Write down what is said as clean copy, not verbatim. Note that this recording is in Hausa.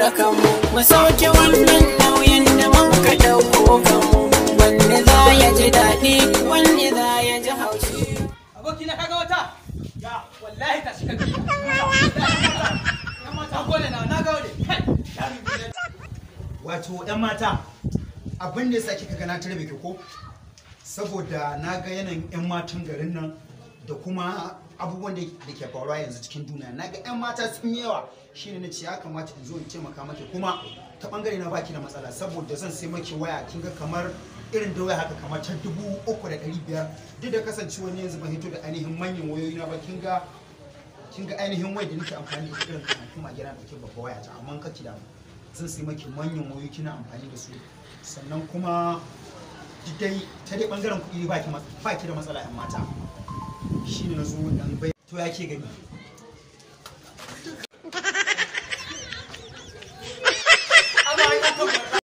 Haɗa kanmu mu sauke wannan nauyin da muka ɗauko kanmu, wanne za ya ji daɗi, wanne za ya ji haushi. Abokina, kaga wata? Ya wallahi ta shiga biyu. Yan mata gode na na gode. Kai. Wato 'yan mata, abin da ya sa kika ga na tarbe ki ko saboda na ga yanayin 'yan matan garin nan da kuma abubuwan da ke faruwa yanzu cikin duniya, na ga 'yan mata sun yi yawa, shine na ce ya kamata in zo in taimaka maki. Kuma ta bangare na baki da matsala, saboda zan sai maki waya. Kin ga kamar irin da waya haka kamar ta 3,500, duk da kasancewa ni yanzu ban hito da ainihin manyan wayoyi na ba. Kin ga ainihin waya da nake amfani da ita irin kamar kuma a gida ɗauke babba waya ta, amma kake da zan sai maki manyan wayoyi kina amfani da su. Sannan kuma duk dai ta dai bangaren kuɗi baki da matsala, 'yan mata. Shine na zo dan bai. To, ya ke gani?